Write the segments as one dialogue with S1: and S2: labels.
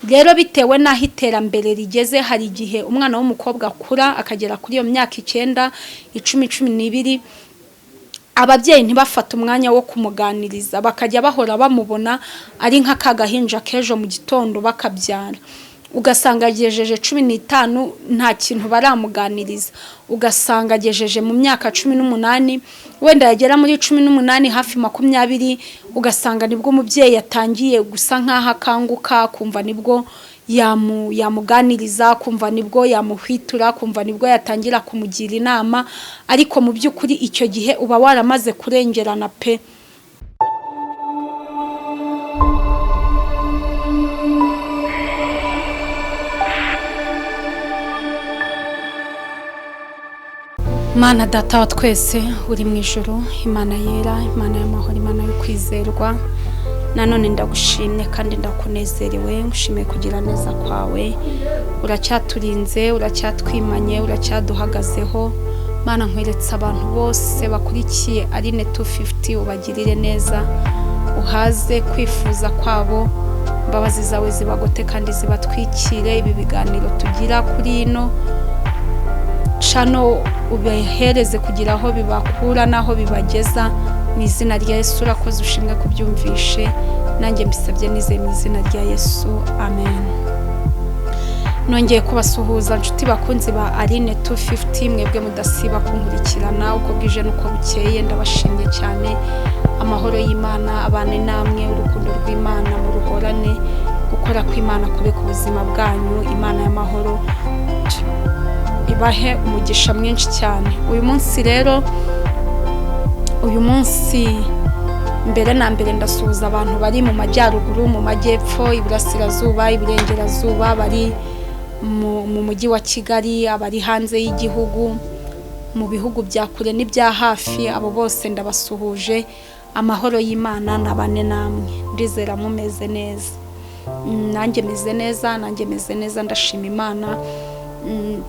S1: Rero bitewe n'aho iterambere rigeze, hari igihe umwana w'umukobwa akura akagera kuri iyo myaka 9, 10, 12, ababyeyi ntibafate umwanya wo kumuganiriza, bakajya bahora bamubona ari nka ka gahinja k'ejo mu gitondo bakabyara. Ugasanga agejeje 15 nta kintu baramuganiriza, ugasanga agejeje mu myaka 18, wenda yagera muri 18 hafi 20, ugasanga nibwo umubyeyi yatangiye gusa nk'aho akanguka, kumva nibwo yamuganiriza, kumva nibwo yamuhwitura, kumva nibwo yatangira kumugira inama. Ariko mu by'ukuri icyo gihe uba waramaze kurengerana pe. Mana Data wa twese uri mu ijuru, Imana yera, Imana y'amahoro, Imana yo kwizerwa, nanone ndagushimye kandi ndakunezerewe, ngushimiye kugira neza kwawe. Uracyaturinze, uracyatwimanye, uracyaduhagazeho. Mana, nkweretse abantu bose bakurikiye Aline 250, ubagirire neza, uhaze kwifuza kwabo, imbabazi zawe zibagote kandi zibatwikire. Ibi biganiro tugira kuri ino cano ubahereze kugira aho bibakura n'aho bibageza, mu izina rya Yesu. Urakoze, ushimwe kubyumvishe, nanjye mbisabye nizeye mu izina rya Yesu, amen. Nongeye kubasuhuza nshuti bakunzi ba Aline 250, mwebwe mudasiba kunkurikirana uko bwije n'uko bukeye, ndabashimye cyane. Amahoro y'Imana abane namwe, urukundo rw'Imana muruhorane, gukora kw'Imana kube ku buzima bwanyu. Imana y'amahoro ibahe umugisha mwinshi cyane. Uyu munsi rero, uyu munsi mbere na mbere ndasuhuza abantu bari mu majyaruguru, mu majyepfo, iburasirazuba, iburengerazuba, bari mu mujyi wa Kigali, abari hanze y'igihugu, mu bihugu bya kure n'ibya hafi, abo bose ndabasuhuje. Amahoro y'Imana nabane namwe, ndizera mumeze neza. Nanjye meze neza, nanjye meze neza, ndashima Imana.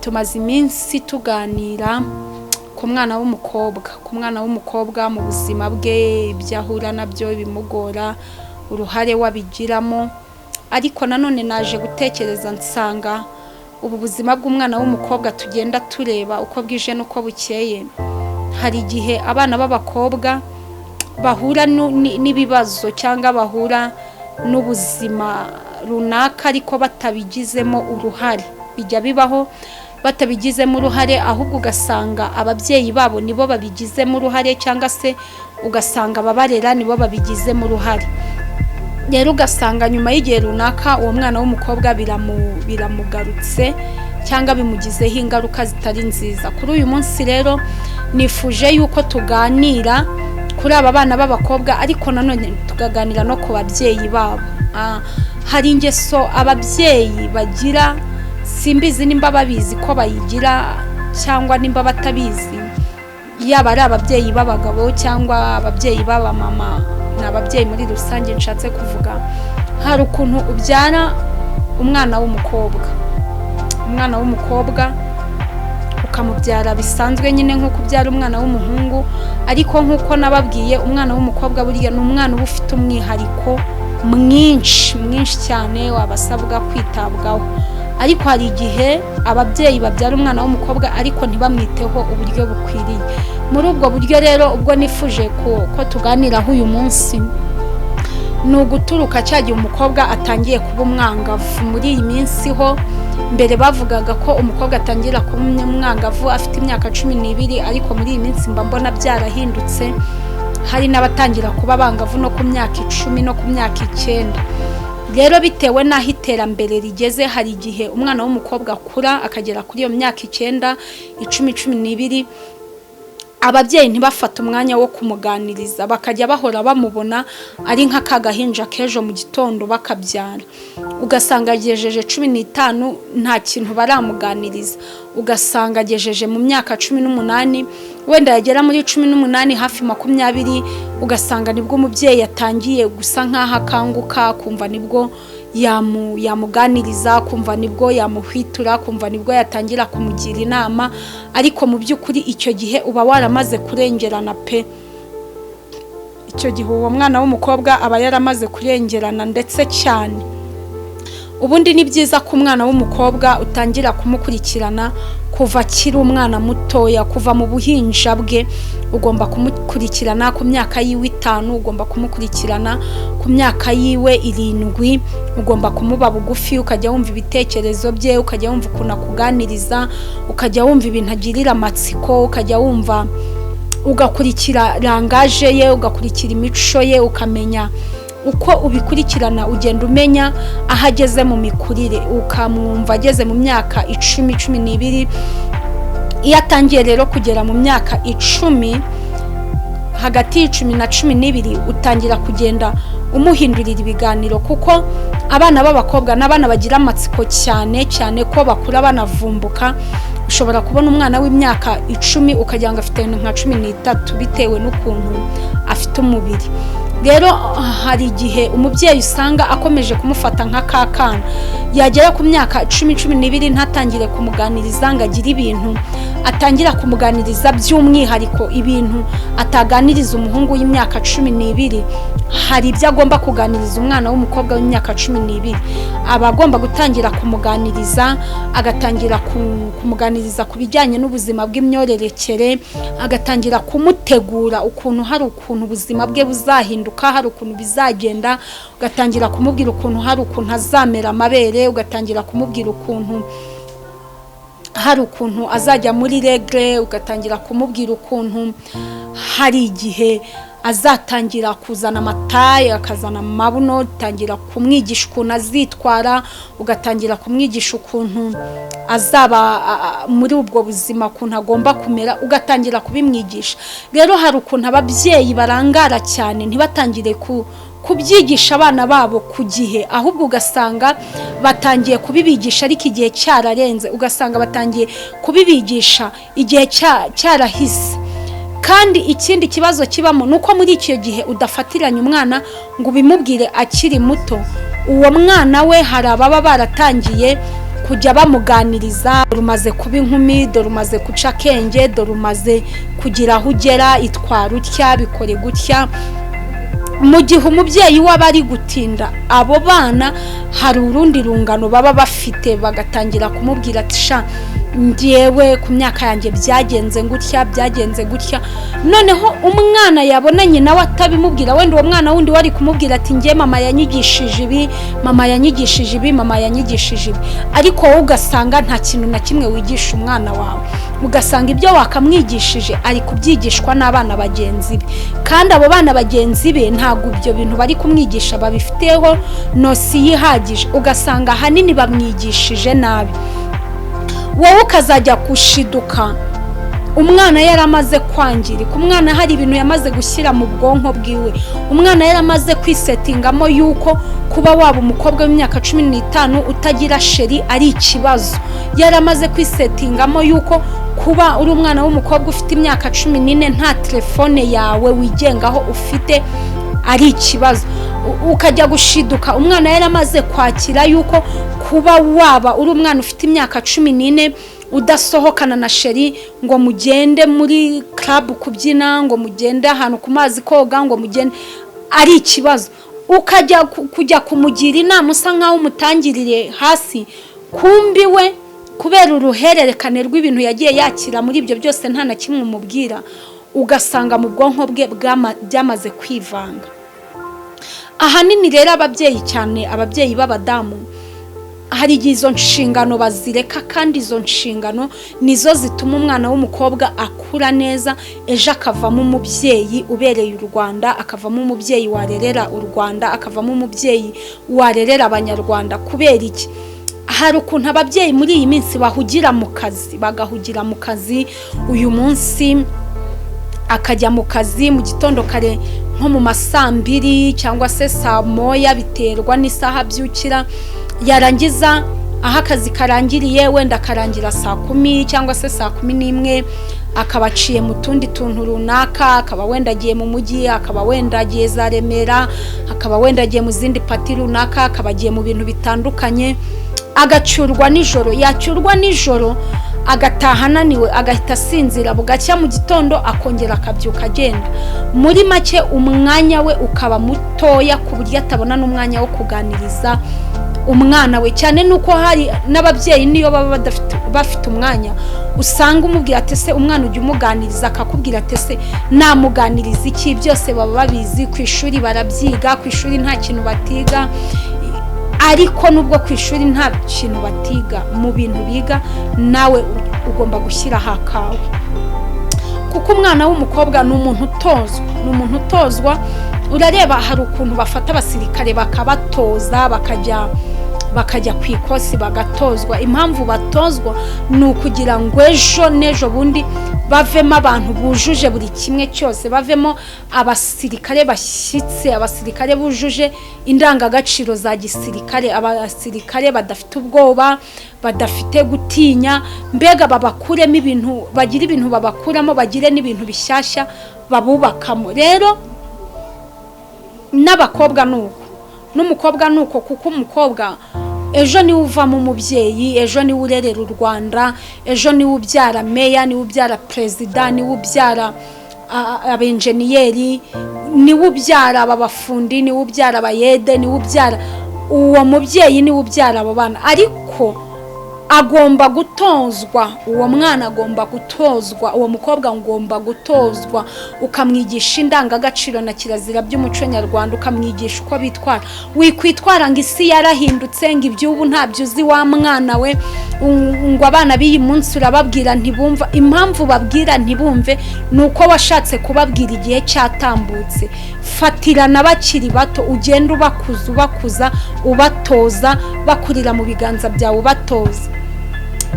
S1: Tumaze iminsi tuganira ku mwana w'umukobwa, ku mwana w'umukobwa mu buzima bwe, ibyo ahura nabyo bimugora, uruhare wabigiramo. Ariko nanone naje gutekereza nsanga ubu buzima bw'umwana w'umukobwa tugenda tureba uko bwije n'uko bukeye, hari igihe abana b'abakobwa bahura n'ibibazo cyangwa bahura n'ubuzima runaka ariko batabigizemo uruhare. Bijya bibaho batabigizemo uruhare, ahubwo ugasanga ababyeyi babo nibo babigizemo uruhare, cyangwa se ugasanga ababarera nibo babigizemo uruhare. Rero ugasanga nyuma y'igihe runaka uwo mwana w'umukobwa biramugarutse cyangwa bimugizeho ingaruka zitari nziza. Kuri uyu munsi rero nifuje yuko tuganira kuri aba bana b'abakobwa, ariko nanone tukaganira no ku babyeyi babo. Hari ingeso ababyeyi bagira, simbizi nimba babizi ko bayigira cyangwa nimba batabizi, yaba ari ababyeyi b'abagabo cyangwa ababyeyi b'abamama, ni ababyeyi muri rusange nshatse kuvuga. Hari ukuntu ubyara umwana w'umukobwa, umwana w'umukobwa ukamubyara bisanzwe nyine nk'uko ubyara umwana w'umuhungu, ariko nk'uko nababwiye, umwana w'umukobwa burya ni umwana uba ufite umwihariko mwinshi mwinshi cyane, wabasabwa kwitabwaho. Ariko hari igihe ababyeyi babyara umwana w'umukobwa ariko ntibamwiteho uburyo bukwiriye. Muri ubwo buryo rero ubwo nifuje ko tuganiraho uyu munsi, ni uguturuka cya gihe umukobwa atangiye kuba umwangavu. Muri iyi minsi ho mbere bavugaga ko umukobwa atangira kuba umwangavu afite imyaka 12, ariko muri iyi minsi mba mbona byarahindutse, hari n'abatangira kuba abangavu no ku myaka 10 no ku myaka 9. Rero bitewe n'aho iterambere rigeze, hari igihe umwana w'umukobwa akura akagera kuri iyo myaka 9, 10, 12, ababyeyi ntibafate umwanya wo kumuganiriza, bakajya bahora bamubona ari nka ka gahinja k'ejo mu gitondo bakabyara. Ugasanga agejeje 15 nta kintu baramuganiriza, ugasanga agejeje mu myaka 18, wenda yagera muri 18 hafi 20, ugasanga nibwo umubyeyi yatangiye gusa nk'aho akanguka, kumva nibwo yamuganiriza, kumva nibwo yamuhwitura, kumva nibwo yatangira kumugira inama. Ariko mu by'ukuri icyo gihe uba waramaze kurengerana pe. Icyo gihe uwo mwana w'umukobwa aba yaramaze kurengerana ndetse cyane. Ubundi ni byiza ko umwana w'umukobwa utangira kumukurikirana kuva akiri umwana mutoya, kuva mu buhinja bwe. Ugomba kumukurikirana ku myaka yiwe 5, ugomba kumukurikirana ku myaka yiwe 7, ugomba kumuba bugufi, ukajya wumva ibitekerezo bye, ukajya wumva ukuntu akuganiriza, ukajya wumva ibintu agirira amatsiko, ukajya wumva, ugakurikira langage ye, ugakurikira imico ye, ukamenya uko ubikurikirana, ugenda umenya aho ageze mu mikurire, ukamwumva ageze mu myaka 10, 12. Iyo atangiye rero kugera mu myaka 10, hagati y'10 na 12, utangira kugenda umuhindurira ibiganiro, kuko abana b'abakobwa ni abana bagira amatsiko cyane cyane ko bakura banavumbuka. Ushobora kubona umwana w'imyaka 10 ukagira ngo afite nka 13 bitewe n'ukuntu afite umubiri. Rero hari igihe umubyeyi usanga akomeje kumufata nka kakana, yagera ku myaka 10, 12, ntatangire kumuganiriza ngo agire ibintu atangira kumuganiriza by'umwihariko, ibintu ataganiriza umuhungu w'imyaka 12. Hari ibyo agomba kuganiriza umwana w'umukobwa w'imyaka 12. Aba agomba gutangira kumuganiriza, agatangira kumuganiriza ku bijyanye n'ubuzima bw'imyororokere, agatangira kumutegura ukuntu hari ukuntu ubuzima bwe buzahinduka, hari ukuntu bizagenda, ugatangira kumubwira ukuntu hari ukuntu azamera amabere, ugatangira kumubwira ukuntu hari ukuntu azajya muri règles, ugatangira kumubwira ukuntu hari igihe azatangira kuzana amataille, akazana amabuno, utangira kumwigisha ukuntu azitwara, ugatangira kumwigisha ukuntu azaba muri ubwo buzima, ukuntu agomba kumera, ugatangira kubimwigisha. Rero hari ukuntu ababyeyi barangara cyane, ntibatangire kubyigisha abana babo ku gihe, ahubwo ugasanga batangiye kubibigisha ariko igihe cyararenze, ugasanga batangiye kubibigisha igihe cyarahise. Kandi ikindi kibazo kibamo ni uko muri icyo gihe udafatiranye umwana ngo ubimubwire akiri muto, uwo mwana we hari ababa baratangiye kujya bamuganiriza: "Dore umaze kuba inkumi, dore umaze guca akenge, dore umaze kugira aho ugera, itwara utya, bikore gutya." Mu gihe umubyeyi we aba ari gutinda, abo bana hari urundi rungano baba bafite, bagatangira kumubwira ati: "Sha, ngewe ku myaka yanjye byagenze gutya, byagenze gutya." Noneho umwana yabona nyina we atabimubwira, wenda uwo mwana wundi wari kumubwira ati: "Nge mama yanyigishije ibi, mama yanyigishije ibi, mama yanyigishije ibi," ariko wowe ugasanga nta kintu na kimwe wigisha umwana wawe, ugasanga ibyo wakamwigishije ari kubyigishwa n'abana bagenzi be, kandi abo bana bagenzi be ntabwo ibyo bintu bari kumwigisha babifiteho notion ihagije, ugasanga ahanini bamwigishije nabi. Wowe ukazajya gushiduka umwana yaramaze kwangirika, umwana hari ibintu yamaze gushyira mu bwonko bwiwe, umwana yaramaze kwisettingamo yuko kuba waba umukobwa w'imyaka 15 utagira chéri ari ikibazo, yaramaze kwisettingamo yuko kuba uri umwana w'umukobwa ufite imyaka 14 nta telefone yawe wigengaho ufite ari ikibazo. Ukajya gushiduka umwana yaramaze kwakira yuko kuba waba uri umwana ufite imyaka 14 udasohokana na chéri ngo mugende muri club kubyina, ngo mugende ahantu ku mazi koga, ngo mugende, ari ikibazo. Ukajya kujya kumugira inama usa nkaho umutangiriye hasi, kumbi we kubera uruhererekane rw'ibintu yagiye yakira muri ibyo byose nta na kimwe umubwira, ugasanga mu bwonko bwe byamaze kwivanga. Ahanini rero ababyeyi, cyane ababyeyi b'abadamu, hari igihe izo nshingano bazireka, kandi izo nshingano nizo zituma umwana w'umukobwa akura neza, ejo akavamo umubyeyi ubereye u Rwanda, akavamo umubyeyi warerera u Rwanda, akavamo umubyeyi warerera Abanyarwanda. Kubera iki? Hari ukuntu ababyeyi muri iyi minsi bahugira mu kazi, bagahugira mu kazi. Uyu munsi akajya mu kazi mu gitondo kare, nko mu ma saa 2 cyangwa se saa 1, biterwa n'isaha abyukira. Yarangiza, aho akazi karangiriye, wenda akarangira saa 10 cyangwa se saa 11, akaba aciye mu tundi tuntu runaka, akaba wenda agiye mu mujyi, akaba wenda agiye za Remera, akaba wenda agiye mu zindi party runaka, akaba agiye mu bintu bitandukanye, agacyurwa nijoro. Yacyurwa nijoro agataha ananiwe, agahita asinzira, bugacya mu gitondo akongera akabyuka agenda. Muri make umwanya we ukaba mutoya ku buryo atabona n'umwanya wo kuganiriza. Umwana we cyane nuko hari n'ababyeyi niyo baba badafite, bafite umwanya, usanga umubwira ati: "Se umwana ujya umuganiriza?" Akakubwira ati: "Se namuganiriza iki? Byose baba babizi ku ishuri, barabyiga ku ishuri, nta kintu batiga." Ariko nubwo ku ishuri nta kintu batiga, mu bintu biga nawe ugomba gushyiraho akawe, kuko umwana w'umukobwa ni umuntu utozwa, ni umuntu utozwa. Urareba hari ukuntu bafata abasirikare bakabatoza, bakajya ku ikosi bagatozwa. Impamvu batozwa ni ukugira ngo ejo n'ejo bundi bavemo abantu bujuje buri kimwe cyose, bavemo abasirikare bashyitse, abasirikare bujuje indangagaciro za gisirikare, abasirikare badafite ubwoba, badafite gutinya. Mbega babakuremo ibintu, bagira ibintu babakuramo, bagire n'ibintu bishyashya babubakamo. Rero n'abakobwa ni uko, n'umukobwa ni uko, kuko umukobwa ejo niwe uvamo umubyeyi, ejo niwe urerera u Rwanda, ejo niwe ubyara meya, niwe ubyara perezida, niwe ubyara abenjeniyeri, niwe ubyara aba bafundi, niwe ubyara abayede, niwe ubyara uwo mubyeyi, niwe ubyara abo bana. Ariko agomba gutozwa, uwo mwana agomba gutozwa, uwo mukobwa agomba gutozwa, ukamwigisha indangagaciro na kirazira by'umuco nyarwanda, ukamwigisha uko bitwara. Wikwitwara ngo isi yarahindutse, ngo iby'ubu ntabyo uzi wa mwana we, ngo abana b'iyi munsi urababwira ntibumva. Impamvu babwira ntibumve ni uko washatse kubabwira igihe cyatambutse. Fatirana bakiri bato, ugenda ubakuza, ubakuza, ubatoza, bakurira mu biganza byawe, ubatoza.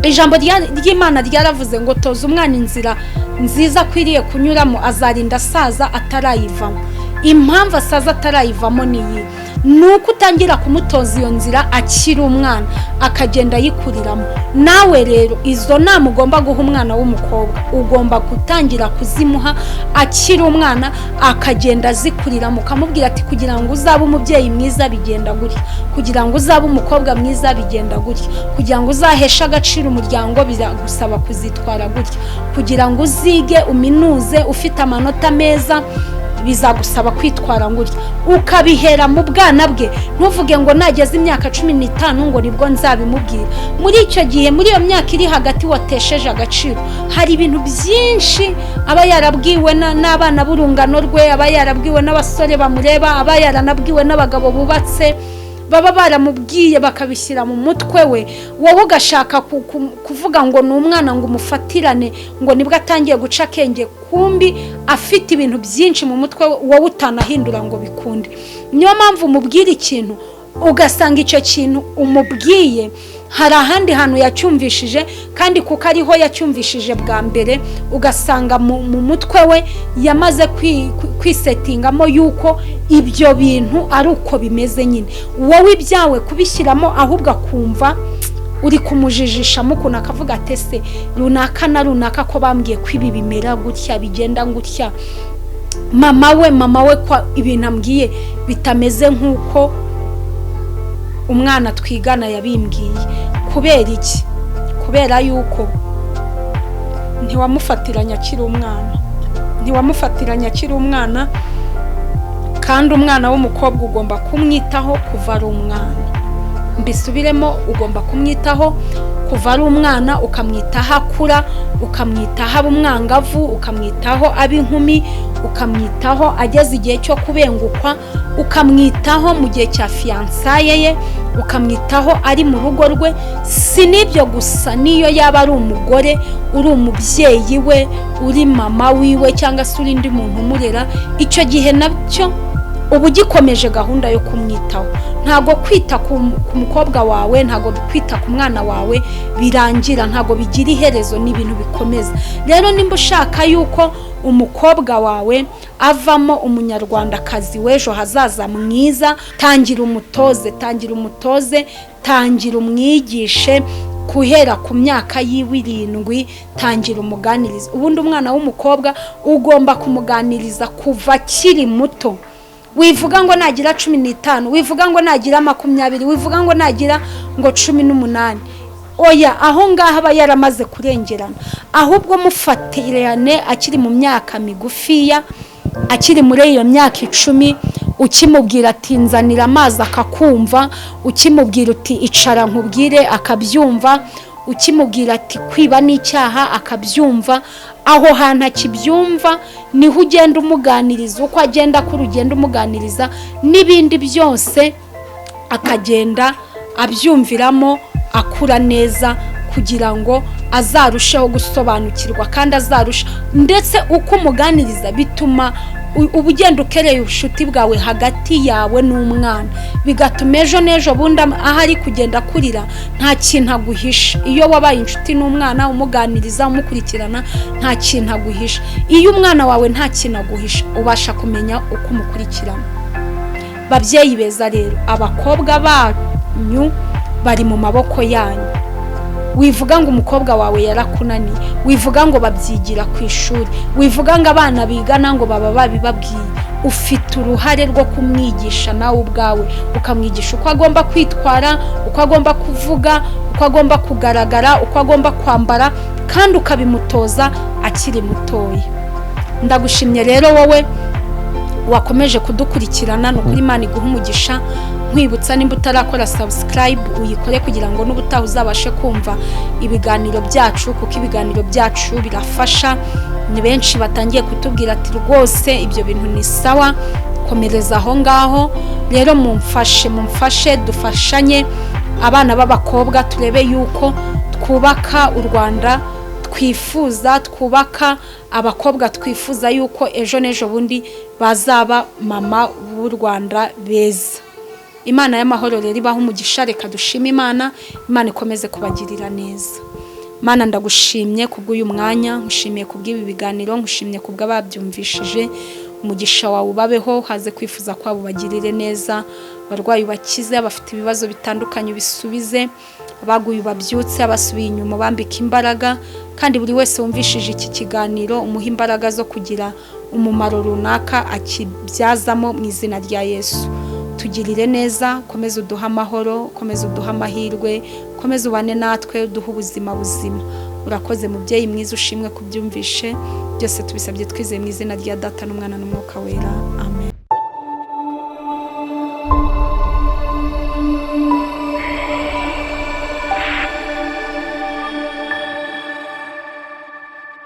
S1: Ijambo ry'Imana ryaravuze ngo: "Toza umwana inzira nziza akwiriye kunyuramo, azarinda asaza atarayivamo." Impamvu asaza atarayivamo ni iyi: ni uko utangira kumutoza iyo nzira akiri umwana, akagenda ayikuriramo. Nawe rero izo nama ugomba guha umwana w'umukobwa ugomba gutangira kuzimuha akiri umwana, akagenda azikuriramo. Ukamubwira ati: "Kugira ngo uzabe umubyeyi mwiza bigenda gutya, kugira ngo uzabe umukobwa mwiza bigenda gutya, kugira ngo uzaheshe agaciro umuryango biragusaba kuzitwara gutya, kugira ngo uzige uminuze ufite amanota meza bizagusaba kwitwara gutya." Ukabihera mu bwana bwe. Ntuvuge ngo nageze imyaka 15 ngo nibwo nzabimubwira. Muri icyo gihe, muri iyo myaka iri hagati watesheje agaciro, hari ibintu byinshi aba yarabwiwe n'abana b'urungano rwe, aba yarabwiwe n'abasore bamureba, aba yaranabwiwe n'abagabo bubatse, baba baramubwiye bakabishyira mu mutwe we. Wowe ugashaka kuvuga ngo ni umwana, ngo umufatirane ngo nibwo atangiye guca akenge, kumbi afite ibintu byinshi mu mutwe we wowe utanahindura ngo bikunde. Niyo mpamvu umubwira ikintu, ugasanga icyo kintu umubwiye hari ahandi hantu yacyumvishije, kandi kuko ariho yacyumvishije bwa mbere, ugasanga mu mutwe we yamaze kwisettingamo yuko ibyo bintu ari uko bimeze nyine. Wowe ibyawe kubishyiramo, ahubwo akumva uri kumujijishamo ukuntu, akavuga ati: "Ese runaka na runaka ko bambwiye ko ibi bimera gutya, bigenda gutya, mama we ko ibintu ambwiye bitameze nk'uko umwana twigana yabimbwiye, kubera iki?" Kubera yuko ntiwamufatiranye akiri umwana, ntiwamufatiranye akiri umwana. Kandi umwana w'umukobwa ugomba kumwitaho kuva ari umwana. Mbisubiremo: ugomba kumwitaho kuva ari umwana, ukamwitaho akura, ukamwitaho aba umwangavu, ukamwitaho aba inkumi, ukamwitaho ageze igihe cyo kubengukwa, ukamwitaho mu gihe cya fiançailles ye, ukamwitaho ari mu rugo rwe. Si n'ibyo gusa, n'iyo yaba ari umugore, uri umubyeyi we, uri mama wiwe, cyangwa se uri undi muntu umurera, icyo gihe nabyo uba ugikomeje gahunda yo kumwitaho. Ntabwo kwita ku mukobwa wawe, ntabwo kwita ku mwana wawe birangira, ntabwo bigira iherezo, ni ibintu bikomeza. Rero nimba ushaka yuko umukobwa wawe avamo umunyarwandakazi w'ejo hazaza mwiza, tangira umutoze, tangira umutoze, tangira umwigishe guhera ku myaka yiwe 7. Tangira umuganiriza. Ubundi umwana w'umukobwa ugomba kumuganiriza kuva akiri muto. Wivuga ngo nagira 15, wivuga ngo nagira 20, wivuga ngo nagira ngo 18. Oya, aho ngaho aba yaramaze kurengerana. Ahubwo mufatirane akiri mu myaka migufiya. Akiri muri iyo myaka 10, ukimubwira ati nzanira amazi akakumva, ukimubwira uti icara nkubwire akabyumva, ukimubwira ati kwiba n'icyaha akabyumva. Aho hantu akibyumva niho ugenda umuganiriza, uko agenda akura ugenda umuganiriza n'ibindi byose akagenda abyumviramo, akura neza kugira ngo azarusheho gusobanukirwa kandi azarusha. Ndetse uko umuganiriza bituma uba ugenda ukereye ubucuti bwawe hagati yawe n'umwana, bigatuma ejo n'ejo bundi aho ari kugenda akurira nta kintu aguhisha. Iyo wabaye inshuti n'umwana, umuganiriza, umukurikirana, nta kintu aguhisha. Iyo umwana wawe nta kintu aguhisha, ubasha kumenya uko umukurikirana. Babyeyi beza rero, abakobwa banyu bari mu maboko yanyu. Wivuga ngo umukobwa wawe yarakunaniye, wivuga ngo babyigira ku ishuri, wivuga ngo abana bigana ngo baba babibabwiye. Ufite uruhare rwo kumwigisha nawe ubwawe, ukamwigisha uko agomba kwitwara, uko agomba kuvuga, uko agomba kugaragara, uko agomba kwambara, kandi ukabimutoza akiri mutoya. Ndagushimye rero wowe wakomeje kudukurikirana, ni ukuri Imana iguha umugisha. Nkwibutsa, nimba utarakora subscribe uyikore kugira ngo n'ubutaha uzabashe kumva ibiganiro byacu, kuko ibiganiro byacu birafasha. Ni benshi batangiye kutubwira ati rwose ibyo bintu ni sawa, komereza aho ngaho. Rero mumfashe, mumfashe dufashanye abana b'abakobwa, turebe yuko twubaka u Rwanda twifuza, twubaka abakobwa twifuza yuko ejo n'ejo bundi bazaba mama b'u Rwanda beza. Imana y'amahoro rero ibaha umugisha. Reka dushime Imana, Imana ikomeze kubagirira neza. Mana, ndagushimye kubw'uyu mwanya, nkushimiye kubw'ibi biganiro, nkushimye kubw'ababyumvishije. Umugisha wawe ubabeho, haze kwifuza kwabo ubagirire neza, abarwayi ubakize, abafite ibibazo bitandukanye ubisubize, abaguye ubabyutse, abasubiye inyuma ubambike imbaraga, kandi buri wese wumvishije iki kiganiro umuhe imbaraga zo kugira umumaro runaka akibyazamo mu izina rya Yesu. Tugirire neza, ukomeze uduhe amahoro, ukomeze uduhe amahirwe, ukomeze ubane natwe, uduhe ubuzima buzima. Urakoze mubyeyi mwiza, ushimwe kubyumvishe byose. Tubisabye twizeye mu izina rya Data n'Umwana n'Umwuka Wera, amen.